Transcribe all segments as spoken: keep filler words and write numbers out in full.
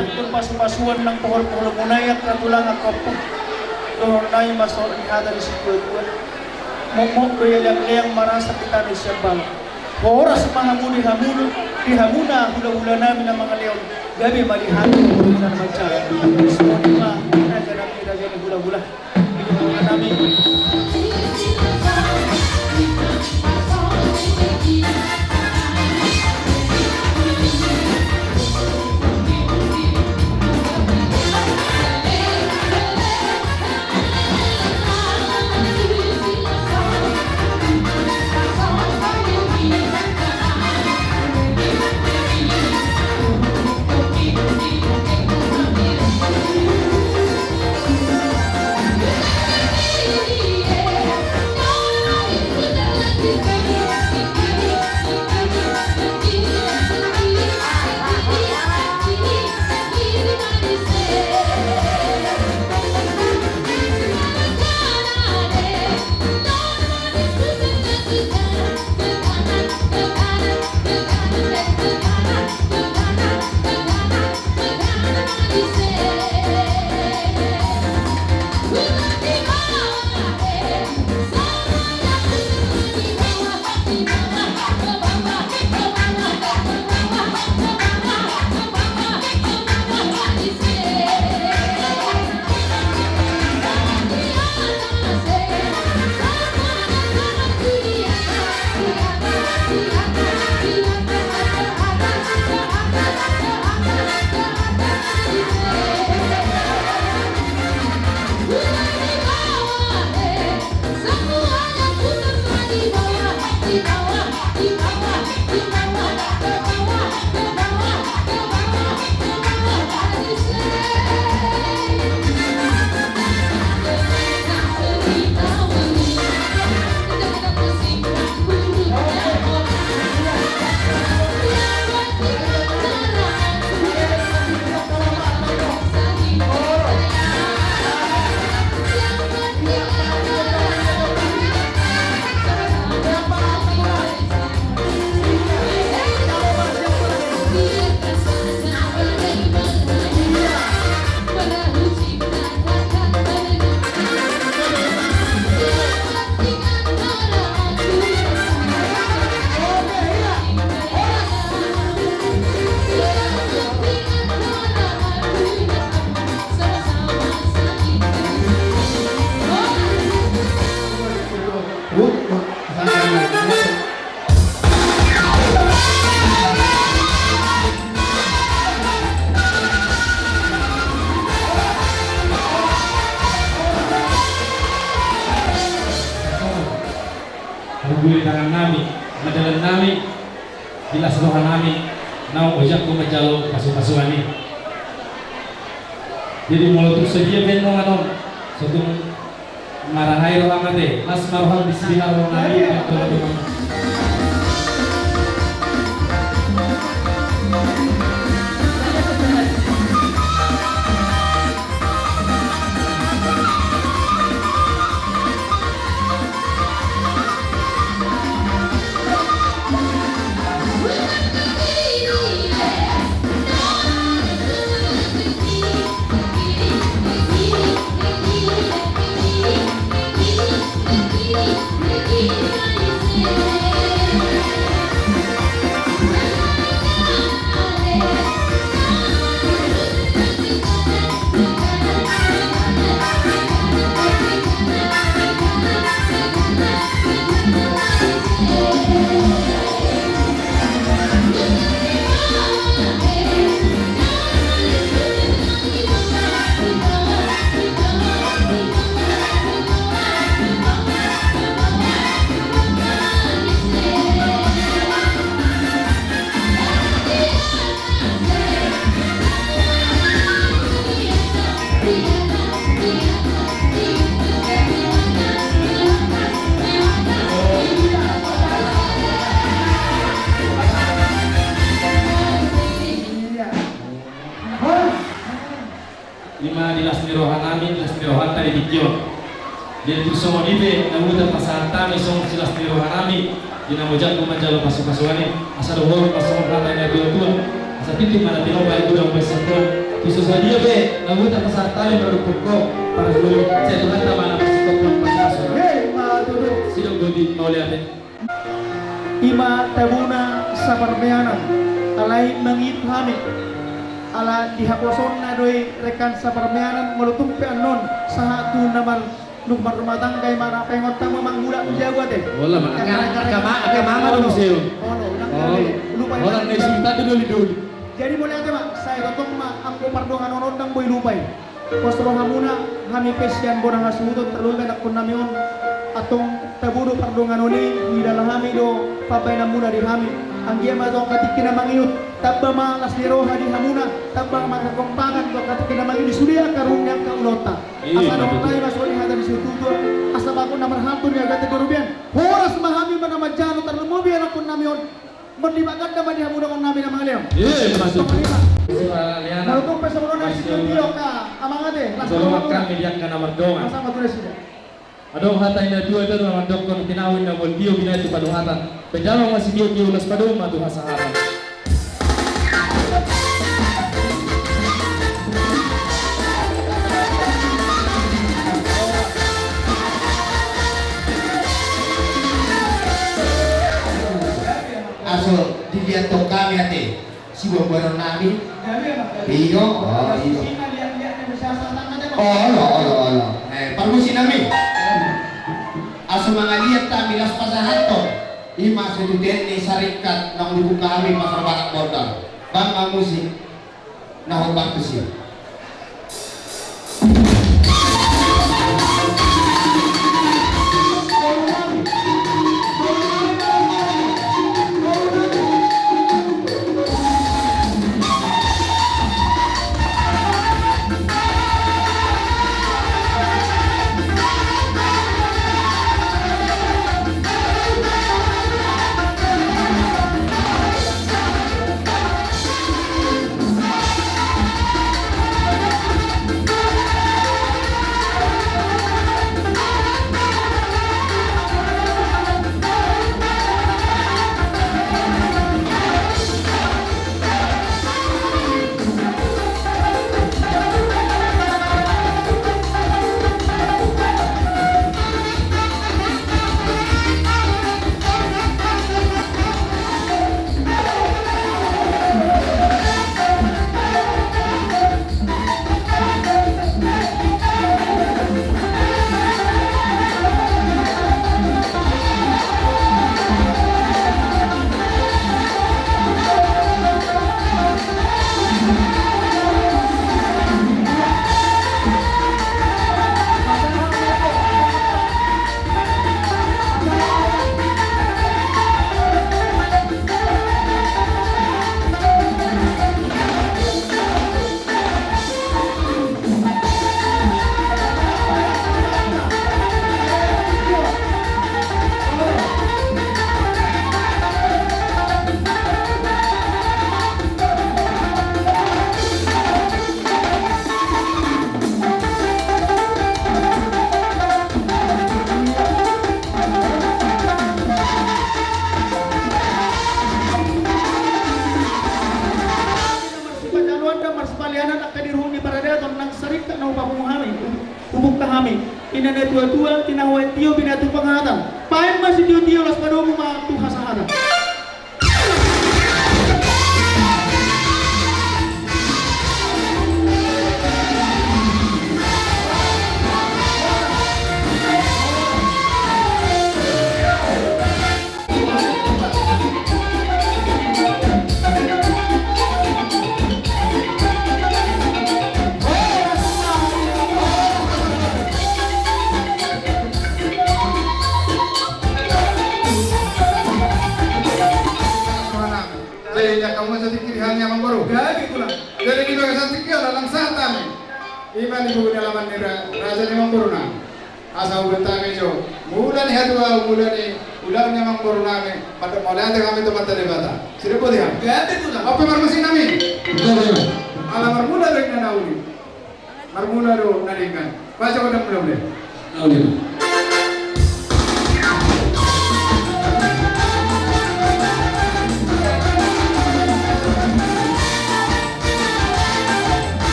Tong pasu-pasuan nang pohol-pohol muna i angka tulang angka ompung. Dohonon nami ma songon i hata ni situatua. Mokmok do ia leang-leang marasap di tano sian balo. Horas ma hamu di hamu, di hamuna hula-hula nami na mangalehon. Gabe ma di hami hula-hula na manjalo. Songon i ma raja nami, raja ni hula-hula. Hamu guru tangan nami, manjalan nami, di las roha nami, naung ojakku manjalo pasu-pasuan i. Jadi molo tung sadia pe nongan on, sotung marahai roha mate, las ma roham di sibina roha nami, Ima di las ni roha nami, di las ni rohanta di tingki on. Jadi tung songon i pe na boi tapasahat hami songon silas ni roha nami di na ojakku manjalo pasu-pasuan i, asa dohonon ma songon hata ni natua-tua, asa tintin ma na tinopa i, godang ma i sian Tuhan. Bisa sadia pe na boi tapasartali marupuk ho, parjolo sai Tuhanta ma na pasikophon pasahaton. Hei, ma tutu. Sidok godang mauliate. I ma tabona saparmeanan, alai mangido hami. Ala di haposoonna do i rekan saparmeanan, molo tung pe annon sahat tu na mar Nunga marrumah tangga i ma na pengon tama mangulak tu jabu ate. Olo ma, angka, angka ma, angka mama do muse on. Olo, unang gabe lupa. Olo, na isulta tu doli-doli. Jadi mauliate ma, sai tongtong ma anggo pardonganon on ndang boi lupa i. Pos rohamuna, hami pe sian bona hasuhuton, tarlumobi anakkonnami on. Antong tabo do pardonganon i, huida hami do pambahenanmuna di hami. Anggiat ma tu angka tingki na mangihut, tamba ma las ni roha di hamuna, tamba ma hagompahan tu angka tingki na mangihut di sude angka ruhut ni angka ulaonta. Asa dohot tahi ma songon i hata ni situtu, asa bagot na marhalto ni agate garobian. Horas ma hami ma na manjalo, tarlumobi anakkonnami on. Mardipaganda ma di hamu dongan nami na mangalean. Songon i ma. Molo tung pe songon on na sitio-tio angka amang ate, las ni roha. Adong hata ni na tua-tua na mandokkon, tinahu inna mual tio, binahen tu paluhatan. Pe damang ma sitio-tio, las padomu ma tu hasahatan. Aso diliat tong hami ate sibuanbuanon nami. Iyo, oh, iyo. Olo, olo, olo. Eh, parmusik nami. Aso mangaliat hami, las pasahathon. I ma situtu ni saringkat naung dibuka hami pasar Barak Bondar. Bang ma musik na hombar tusi. Marsipajaloan dohot marsipalianan angka di ruhut ni paradaton nang saringkat na hupapungu hami, hubuka hami. Inna na tua-tua, tinahu aek tio, binahen tu panghatan. Bahen ma sitio-tio, las padomu ma tu hasahatan. Jadi, dia kamu satik kiri hanya manggoru. Jadi, di bagasan tingki, langsat kami. I ma di buku ni alaman ni ra-, raja ni manggoru na. Asa hubereng hami jo. Mula ni hatuaon, mula ni ulaon ni amangboru nami. Mandok mauliate hami tu Amanta Debata. Sude boti hami. Gabe tu na. Ope marmusik nami. Gabe. Ala marmula do inna na uli. Marmula do na denggan. Baca kodam mula-mula. Mula-mula.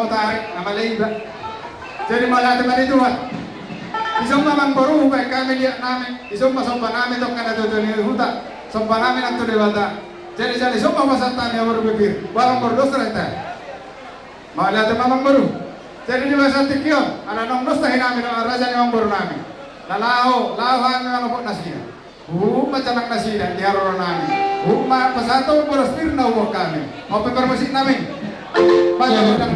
Tarik nama leiba. Jadi mauliate ma di Tuhan. Dison ma amangboru hubaen hami liat nami, dison ma somba nami tu angka natuatua ni huta, somba nami nang tu Debata. Jadi jala dison ma pasahat hami amangboru, bibir. Bah amangboru, dos do hita. Mauliate ma amangboru. Jadi di bagasan tingki on, ala naung dos tahi nami dohot raja ni amangboru nami, na laho, laho hami manopot nasida. Huhut ma jalang nasida di haroro nami. Huhut ma pasahathon boras pir na huboan hami. Ope parmusik nami. Baca godang.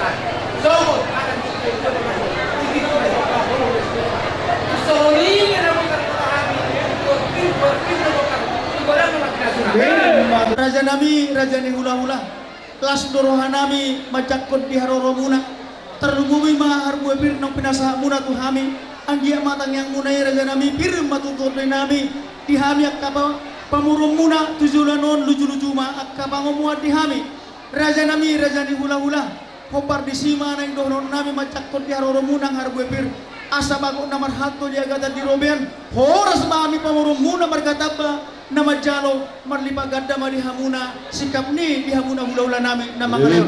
Raja nami, raja ni hulahula. Las do roha nami manjangkon di haroromuna. Tarlumobi ma harbue pir naung pinasahatmuna tu hami. Anggiat ma tangiangmuna i raja nami pir ma tu tondi nami. Di hami angka pa-, pamoruonmuna tu joloan on lujuluju ma angka pangomoan di hami. Raja nami, raja ni hulahula. Hombar disi ma naeng dohonon nami manjangkon di haroromuna harbue pir. Asa bagot na marhalto di agatan di robean. Horas ma hami pamoruonmuna marga Tamba. Na manjalo marlipat ganda ma di hamuna sikap ni di hamuna hulahula nami na mangaleon.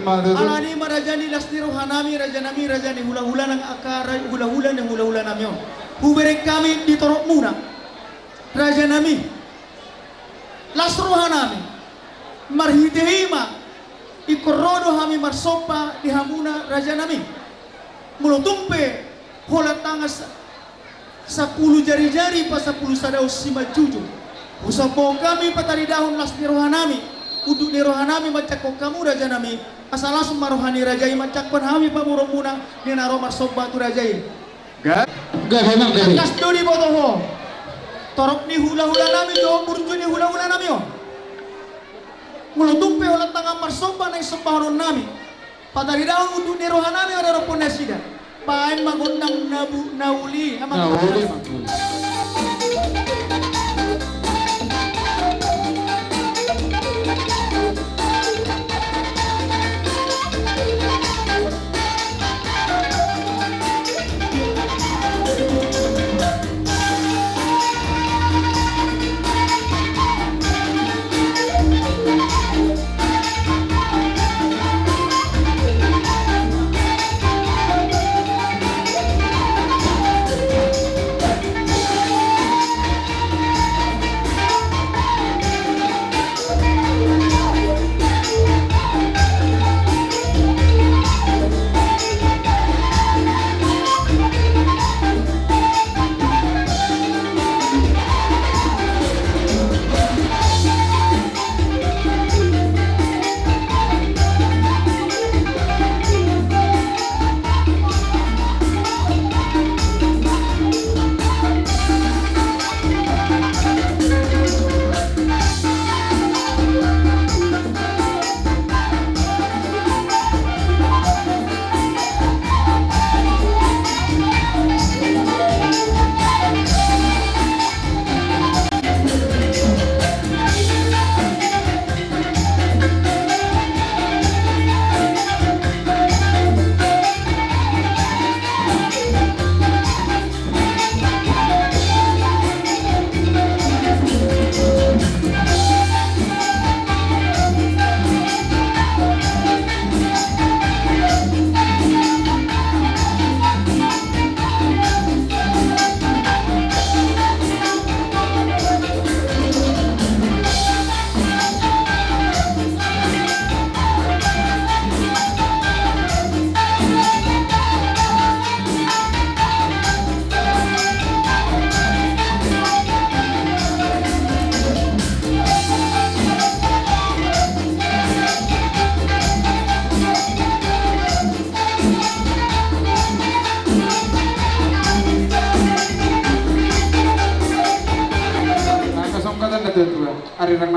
Alani ma raja ni las ni roha nami, raja nami, raja ni hulahula nang angka ra-, hulahula ni hulahula nami on. Hubereng hami di toropmuna. Raja nami. Las roha nami. Marhite i ma. Ingkon ro do hami marsomba di hamuna raja nami. Molo tung pe holan tangan sa-, sapulu jari-jari pa sapulu sada on simanjujung. Husomba hami pataridahon las ni roha nami. Unduk ni roha nami manjangkon hamu raja nami. Asa las ma roha ni raja i manjangkon hami pamoruonmuna. Di na ro marsomba tu raja i. Ga? Ga, memang, ga. Tangkas do diboto ho. Torop ni hulahula nami jo burju ni hulahula nami on. Molo tung pe holan tangan marsomba na i sombahonon nami. Pataridahon unduk ni roha nami ora rompon nasida. Baen ma gondang na bu-, na uli, amang. Na uli, amang.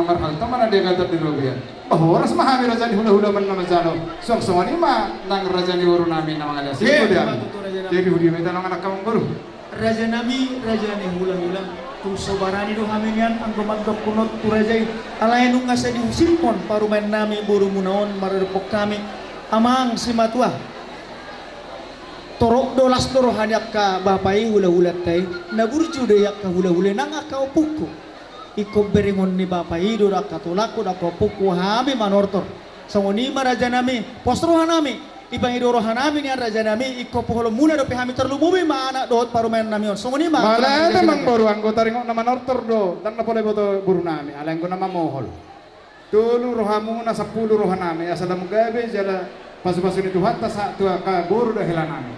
marhalto ma na di agatan di robean. Ba horas ma hami raja ni hulahula manjalo. Suang songon i ma nang raja ni boru nami na mangalean. Jadi hudia ma hita nang anak amangboru. Raja nami, raja ni hulahula, tung so barani do hami nian anggo mandok hon tu raja i. Alai nunga sai dihusipkon parumaen nami borumuna on maradophon hami. Amang simatua, torop do las do roha ni angka bapa i hulahulanta i. Na burju do i angka hulahula i nang angka ompungku. Ingkon berengon ni bapa i do angka tulangku, angka ompungku hami manortor. Songon i ma raja nami, pos roha nami. Dipangido roha nami nian raja nami, ingkon puholonmuna dope hami, tarlumobi ma anak dohot parumaen nami on. Songon i ma. Mauliate amangboru, anggo taringot na manortor do, ndang na pola diboto boru nami, alai anggo na mamohol. Tolu rohamuna, sampulu roha nami, asa lam gabe jala pasupasu ni Tuhanta sahat tu angka boru dohot hela nami.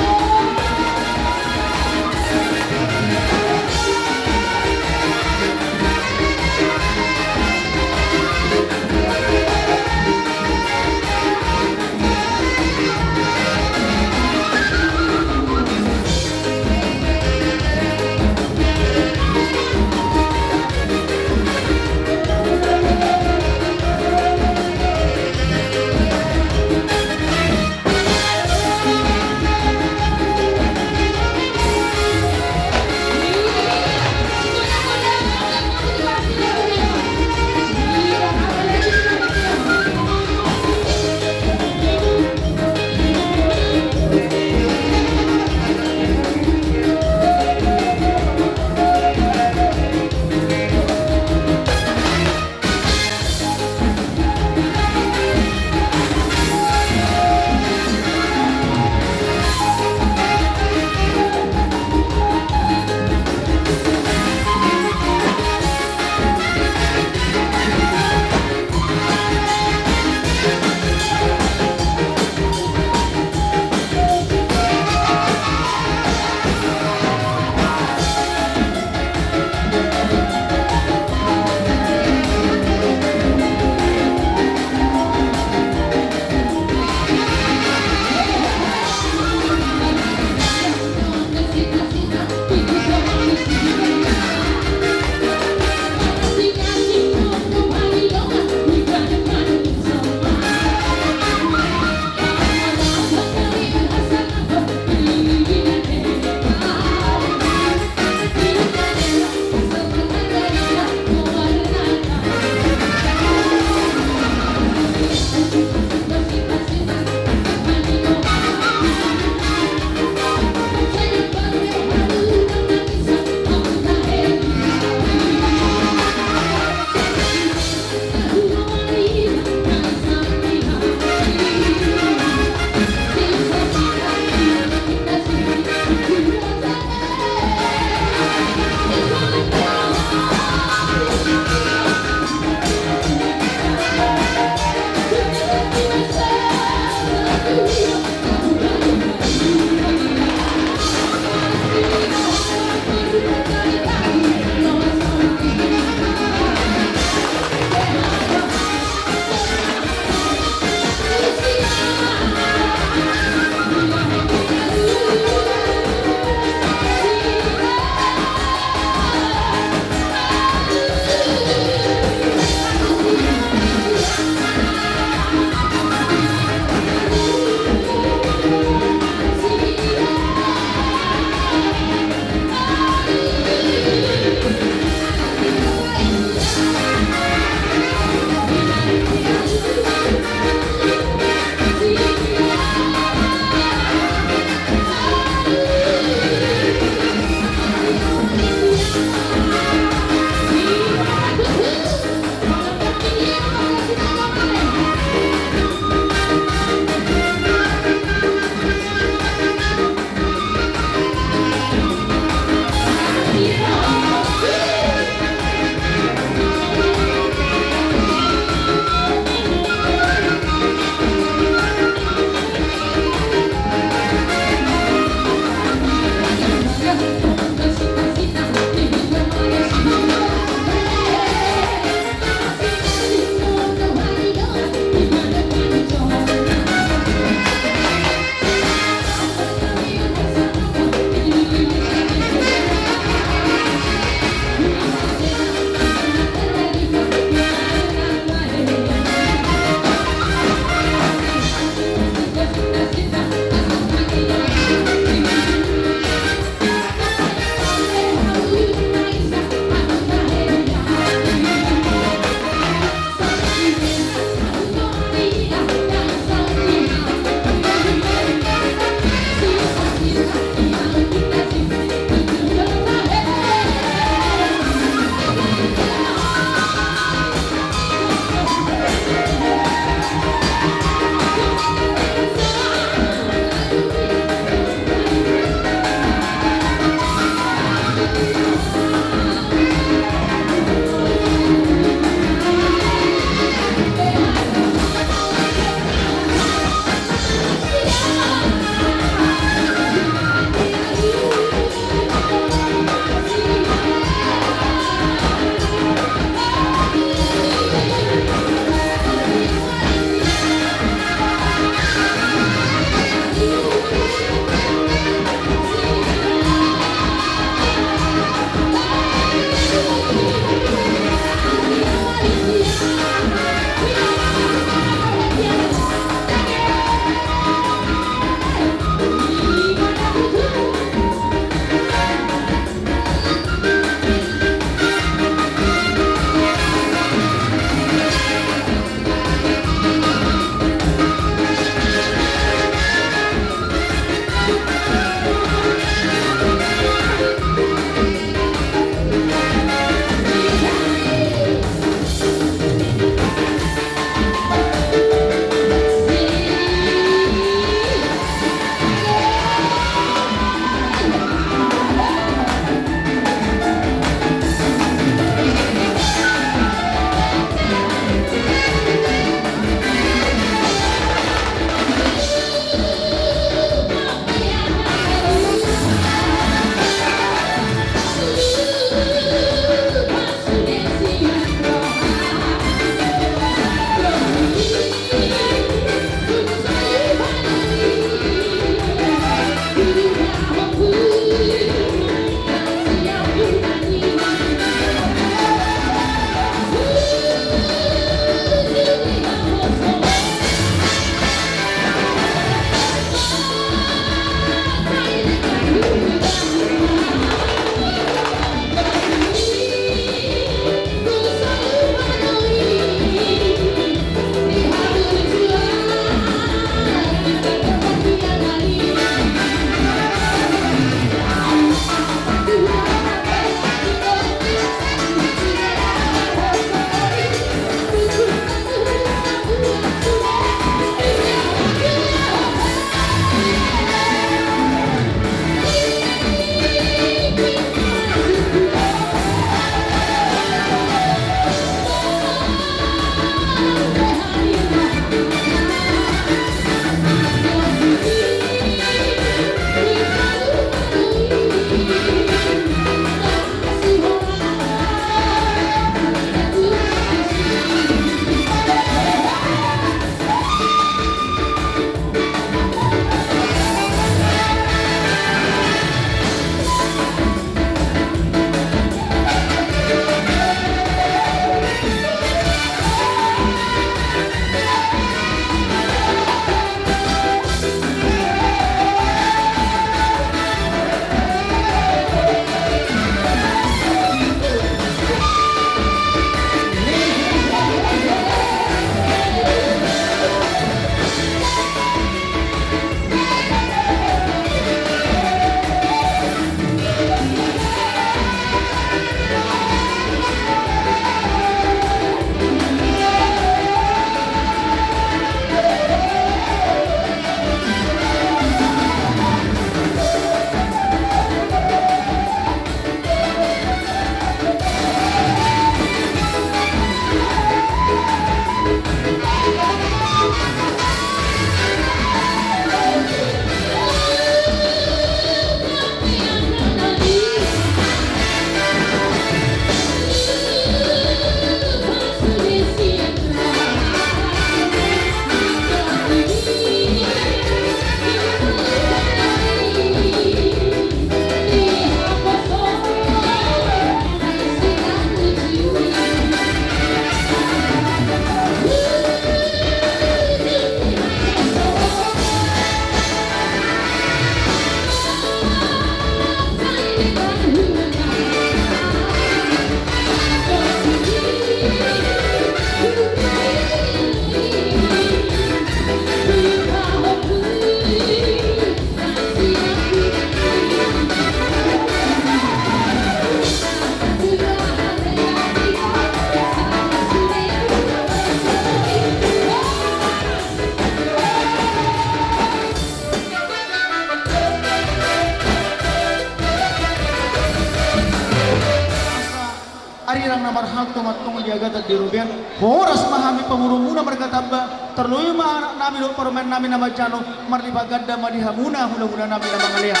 Sirang na marhalto mantong di agatan di robean, horas ma hami pamoruonmuna marga Tamba, tarlobi ma anak nami dohot parumaen nami na manjalo, marlipat ganda ma di hamuna hulahula nami na mangalean.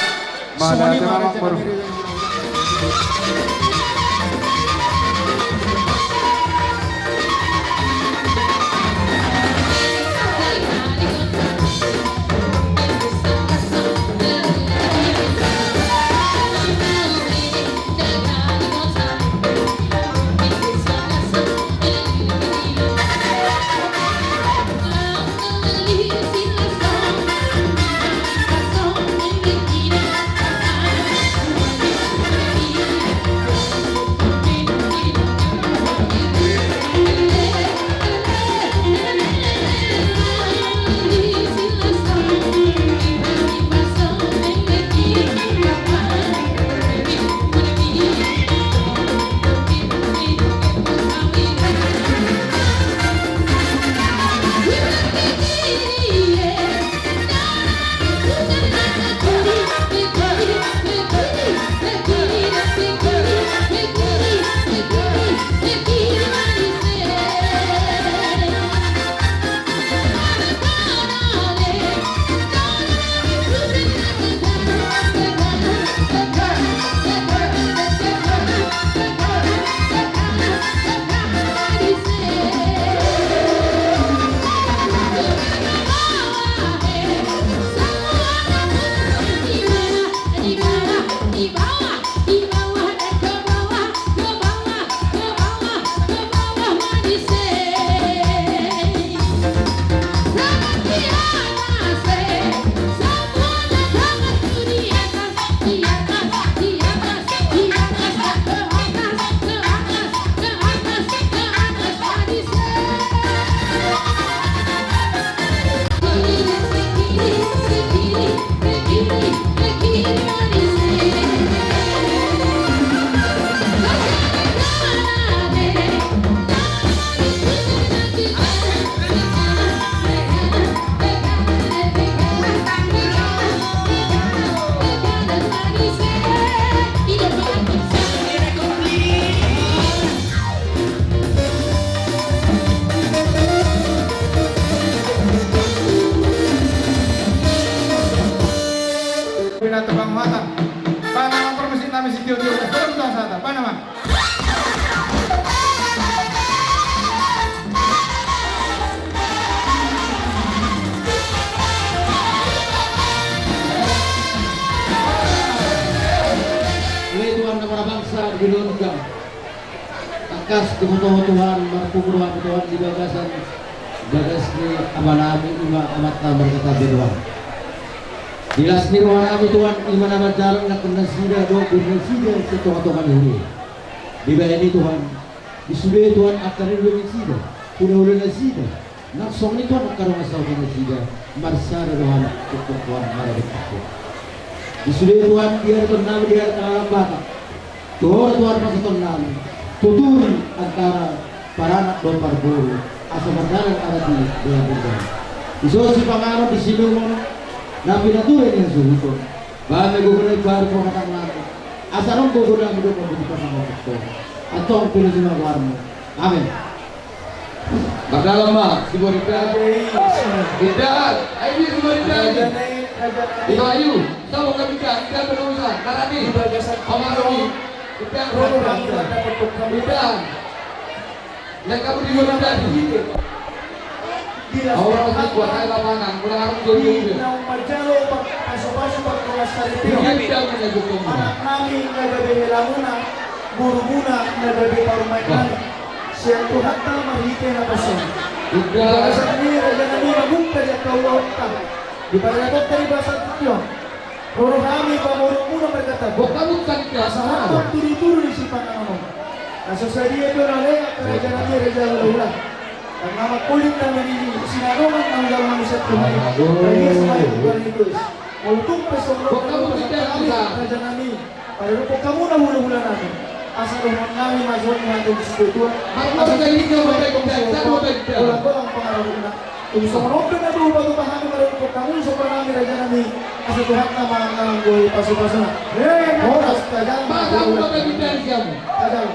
Songon i ma raja nami. Pinata panguhatan. Pangalang permisi nami sitio-tio. Belum tahu sata. Panama. Oleh Tuhan na marhabangsa di Bidonda. Tangkas diboto Ho Tuhan, marpungu roham Tuhan di bagasan bagas ni amanami ima amanta marga Tamba Tuhan. Di las ni rohanami Tuhan, ima na manjalo nangkin nasida dohot boru nasida sian tonga-tonga ni huria. Dibahen i Tuhan, di sude Tuhan angka na nidok nasida, hulahula nasida. Nang songon i Tuhan angka dongan sahuta nasida, marsada do hami, tuk Tuhan, maradophon. Di sude Tuhan, di ari tonami, di ari tanggal batak. Tu Ho do Tuhan pasahatonnami, tuturi antara paranak dohot parboru, asa mardalan adat i di bagasan. Dison sipanganon, dison inumon, na pinature ni hasuhuton. Bahen ma gogo na imbaru panghatangihon nami. Asa adong gogo nami dohot pambutuhon nami. Antong pinuji ma goarmu. Amen. Mardalan ma, si Borinda. Indahan, ayo dia si Borinda. Indahan, ayo. Sama kami kan, indahan berusaha. Narani. Pamaroni. Indahan, indahan. Yang kamu di Borinda. Aura masih kuat, saya lapangan. Ulang arung dua ribu dua puluh. Naung manjalo pasu-pasu partongas saripeon. Anak nami na gabe helamuna, borumuna na gabe parumaennami. Sian Tuhanta marhite naposona. Di bagasan i rajanami, mamungka di angka ulaonta. Di paradatonta di bagasan tingki on. Ro do hami pamoruonmuna marga Tamba. Asa hot ma tudu-tudu ni sipanganon on. Asa sadia pe na lean rajanami raja hulahula. Nang na mangkuling nami di sinadongan na hujalo nami sian Tuhan i. Aduh. Raja Tuhan i. Molo tung pe songon on rajanami. Padadophon hamu na hulahula nami. Asa dohonon nami ma songon i, hata ni situatua. Asa jadi nami golang-golang pangarahutna. Tung songon on pe na dua patupa hami padadophon hamu sombah nami rajanami. Asa Tuhanta ma na manggoi pasu-pasuna. Horas, tajalang. Tajalang.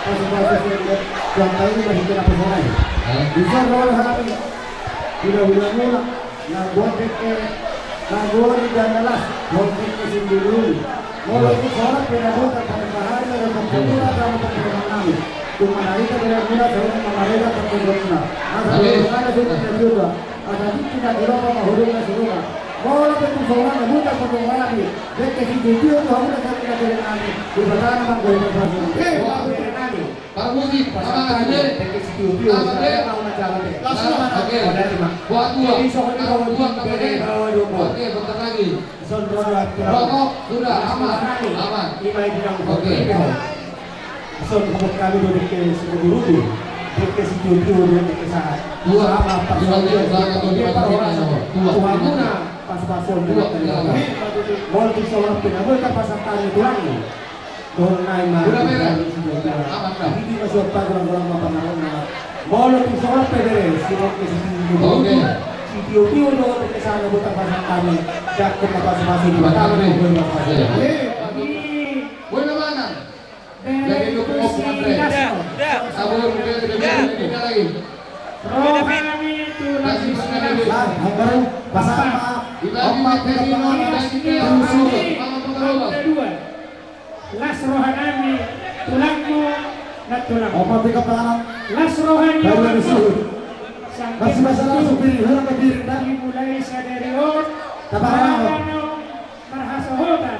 pasu-pasu sian Tuhanta i, marhite na pasonai. Dison ro hami hulahula muna, na goar dengke, na goar i dan na las, goar dengke sindiri. Molo tung songon on pe na bota, pada bahari na dapat pemula, dapat pemula nami. Tung manarita bela muna, songon mamarita pemula. Asa bela muna, songon mamarita. Asa diki na di roha, mahurung na suruha. Molo pe tung songon na bota, pemula nami. Dengke sitio-tio tu hamu na sati na bela nami. Di batana manggo, di batana manggo. Eh, bela nami. Parmuzik, pasangan, aman, dengke sitio-tio, aman, deh. Aman, aman, aman. Langsung, aman. Oke. Buat dua. Jadi, songon i, buat dua, buat dua. Oke, bentar lagi. Rokok sudah aman. Aman. Oke. Son, buat kami do dengke sitio-tio, dengke sitio-tio, dengke sahat. Dua. Sama, Pak. Dua, dua, dua, dua, dua. Tuhan muna, pas-pas, dua, dua. Mol di seorang penamoi, tak pasang tali tulang. Dohot nai ma. Udah beres. Aman, dah. Jadi, masuk apa, kurang-kurang apa namanya? Molo tung songon pe beres, si Rocky, si Tio. Oke. Si Tio-tio do, oke, sana buat apa, sana kami. Cakep apa, semasi di batang, oke. Oke. Oke, mana? Dari itu si Andre. Sabar, udah, udah, udah, udah lagi. Rohani tulang. Nah, Andre, pasang apa? Dibagi, dibagi, dibagi, dibagi. Kedua. Las roha nami, tulangmu, na tulang. Opa, pick up tangan. Las roha ni. Baru orang suhut. Sampai masih, masih langsung piring, hurang ke piring, dah. Dimulai sadari on. Tabarang. Mangano marhasohotan.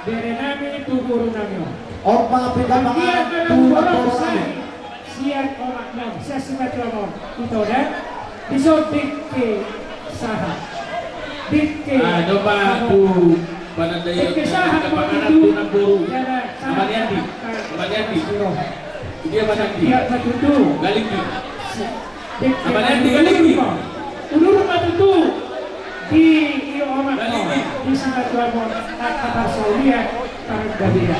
Bere nami tu boru nami on. Opa, pick up tangan. Dia tu boru nami. Sian omak nami, sian simatuam on. Ito da. Dison dengke sahat. Dengke. Ah, coba tu panandaion. Dengke sahat, tu namboru. Nama ni Andi. Nama ni Andi. Dia mana Andi? Dia ma tutu. Galinggi. Nama ni Andi, Galinggi. Udur ma tutu. Di, di omak. Galinggi. Di simatuam on. Angka parsaulian. Targabira.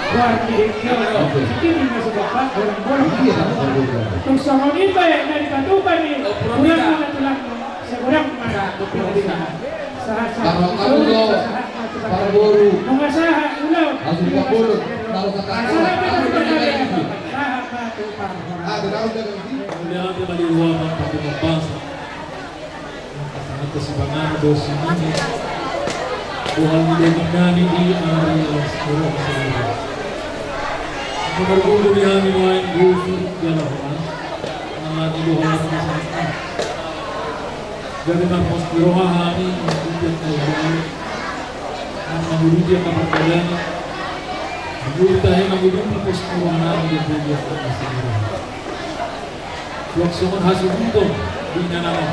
Buat di dia. Oke. Jadi, masuk bapak, bolong-bolong. Iya, Pak. Tung songon i pe na dipatupa ni. Oh, Purwamina. Tulang, tulang. Segorang mana? Nah, Purwamina. Sahat, sahat. Barokah ulo. Sahat, sahat. Parboru. Nunga sahat ulo. Langsung ke mulut. Kalau kata sahat, sahat, sahat. Sahat, sahat. Ah, tidak, udah, udah. Mudah-mudahan kita di ruangan tapi membahas. Angka sipanganon do songon i. Boha ni daging nami di ari las ni roha. Marguru di hami nuaeng, gusur jala horas. Ala ni boha ni sangka. Jadi marpos ni roha hami mangkutian kau baik. Mangkutian kau baik. Mangkutian kau baik. Mangkutian kau baik. Suang songon hasuhuton di inganan on.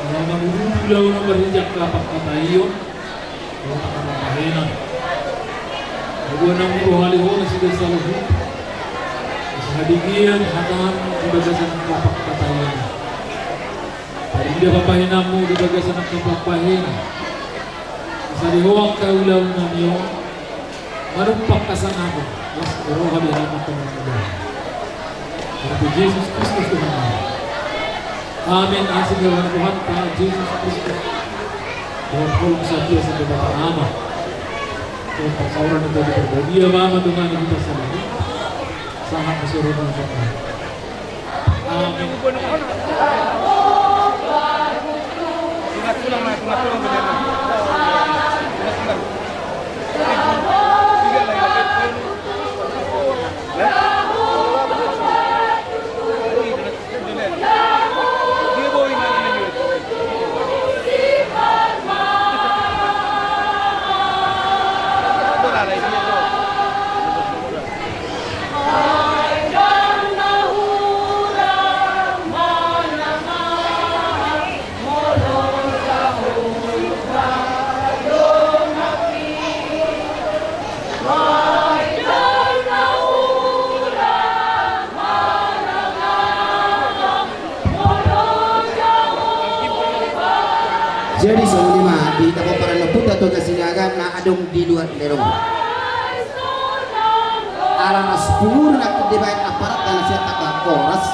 Ala manguduti ulaon on marhite angka pangkataion dohot angka pambahenan. Paboa nang roha ni ho nasida saluhut. Asa hadegean hatam di bagasan angka pangkataion. Tarida pambahenanmu di bagasan angka pambahenan. Asa di ho angka ulaon nami on. Manumpak hasangapon, las ni roha di hami tu Tuhan. Di Jesus Kristus Tuhan. Amin. Asi ni roha ni Tuhanta Jesus Kristus. Dohot holong satia sian Debata Ama. Dohot parsaoran ni Tondi Porbadia ma, Ama Tuhan, di hita saluhut. Sahat di surga. Jadi songon i ma di hita pomparan ni ompunta Toga Sinaga na adong di luar ni rumah. Ala na sipulur na dibaen aparat na sian tangga horas.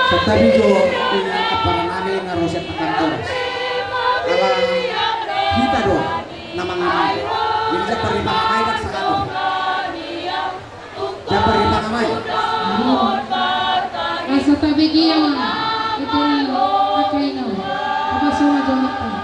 Santabi jo di aparan nami na ro sian tangga horas. Ala hita do na mangamai. Jadi jam paripa mangamai kan sahalo. Jam paripa mangamai. Asa tabegian ito angka ina. Apa semua jamaah.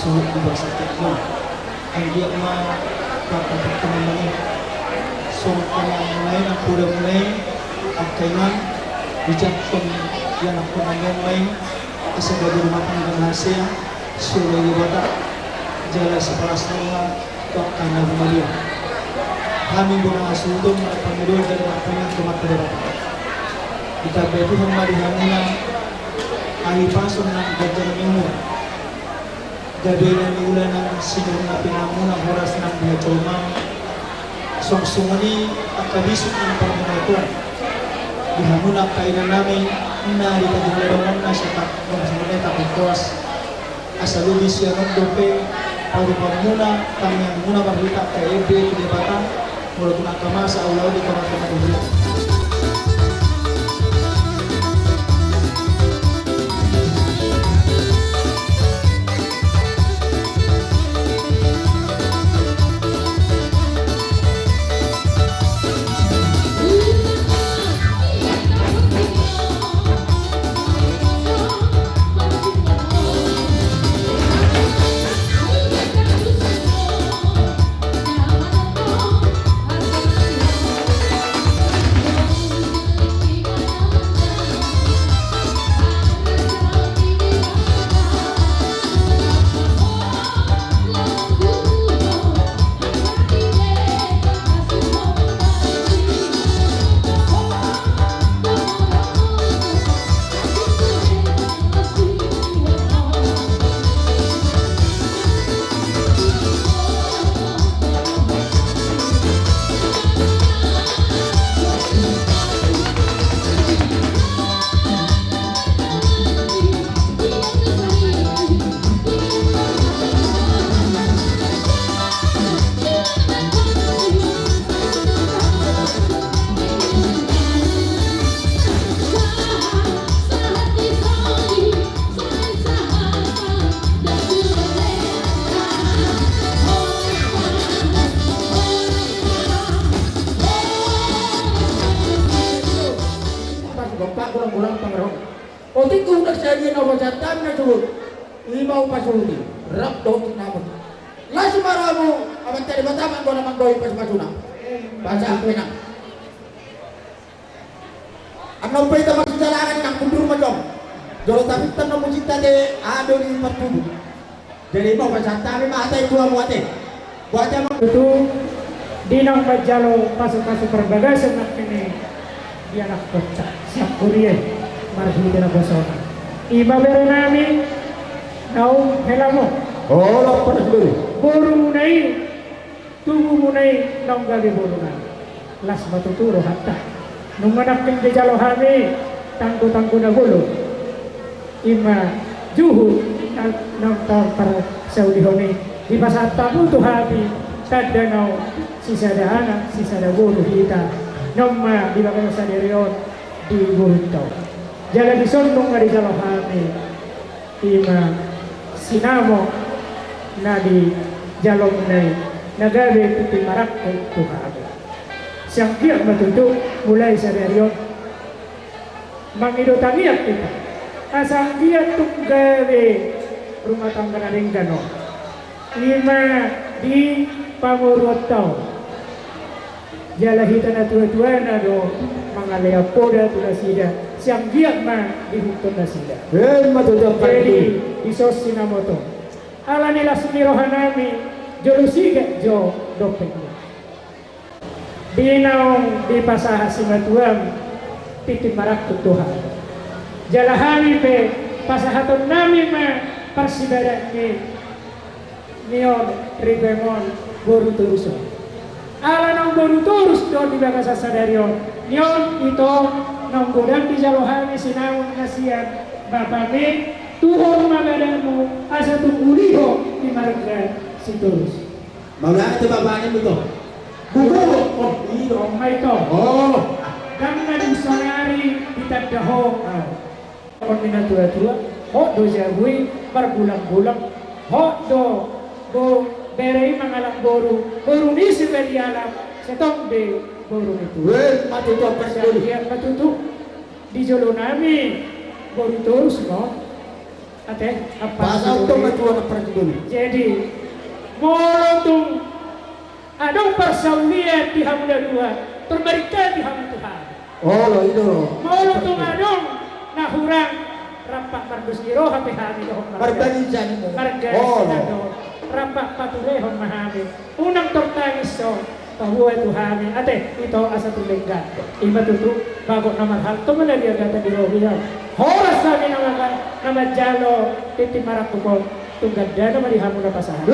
Suhut di basa Tekno. Anggiat ma martopot tu mama ni. Songon tangiang muna i, nang poda muna i, angka inang, dijangkon ianakhon nami on ma i, asa gabe rumah tangga na hasea, sioloi Debata, jala sipalas roha, tu angka na binadia. Hami bona hasuhuton marpangidoan jala martangiang tu Amanta Debata. Ditambai Tuhan ma di hamuna, hahipason nang ganjang ni umur. Gabe na niula nang sinur na pinangunang horas nang di hajolmaon. Songon i angka bisuk nang parmenotoan. Di hamuna angka inang nami na di tengah ledongan na satak nang semeneta pungkoas. Asa lobi sian on dope parupaon muna, tangiang muna marhite angka ende tu Debata. Molo tung angka masa ulaon di tongah-tongah ni huriaon. Otik unang sadia na pasahat hami na suhut. Ima hupasuhut i rap dohot sinamot. Las ma rohamu, Amanta Debata ma anggo na manggohi pasupasuna. Pasahat ma inang. Annon pe hita marsijalangan inang, mundur ma jom. Jolo tapinta annon musikta ate, aha do di partubu. Jadi ima pasahat hami ma ate tu hamu ate. Buat jama. Tutu, di naung manjalo pasupasu parbagason nangkin i di anakhonta sian huria i marhite na bosona. Ima bere nami naung hela on. Olo, padas bere. Boru muna i, tubu muna i naung gabe boru nami. Las ma tutu rohanta. Nunga nangkin dijalo hami tanggotanggo na bolon. Ima juhut na, naung taparsaulihon i, dipasahat hamu tu hami tanda naung sisada anak sisada boru hita, naung ma di bagasan sadari on di borunta on. Jala dison nunga dijalo hami ima sinamot na dijalo muna i, na gabe tintin marangkup tu hami. Sai anggiat ma tutu mulai sadari on mangido tangiang hita, asa anggiat tung gabe rumah tangga na denggan on. Ima di pamoruonta on. Jala hita natuatuana do mangalean poda tu nasida, sai anggiat ma diihuthon nasida. Emma tutu. Jadi, dison sinamot on. Alani las ni roha nami, jolo sigat jo dompetna. Di naung dipasahat simatuam tintin marangkup tu hami. Jala hami pe pasahaton nami ma parsibadaan ni, ni on, ripem on, boru torus on. Ala naung boru torus do di bagasan sadari on, ni on ito naung godang dijalo hami sinamot na sian bapami, tuhor ma badanmu asa tung uli ho di marga Sitorus. Mauliate bapa ni ito. Buku. Oh, i do. Ima ito. Oh. Ndang na dung sonari ditanda ho au. On ni natuatua, hot do jabu i margulanggulang, hot do bo bere i mangalap boru, boru ni si Balialam, sai tong be boru ni tubu. Weh, ma tutu. Sai anggiat ma tutu di jolo nami boru torus ma on. Ate, apa? Pasaut ma tu anak parjolo. Jadi, molo tung adong parsaulian di hamu na dua, tor marhite di hamu Tuhan. Olo, i do. Molo tung adong na hurang, rampak mardos ni roha pe hami dohot marga. Marga ni jani mo. Marga ni sinado. Rampak patulehon ma hami. Unang tor tangis so. Paboa tu hami, ate, ito asa tu denggan. Ima tutu, bagot na marhalto ma na di agatan di rohian. Horas hami na maga, na manjalo, tintin marangkup on, tu gandana ma di hamu na pasahat.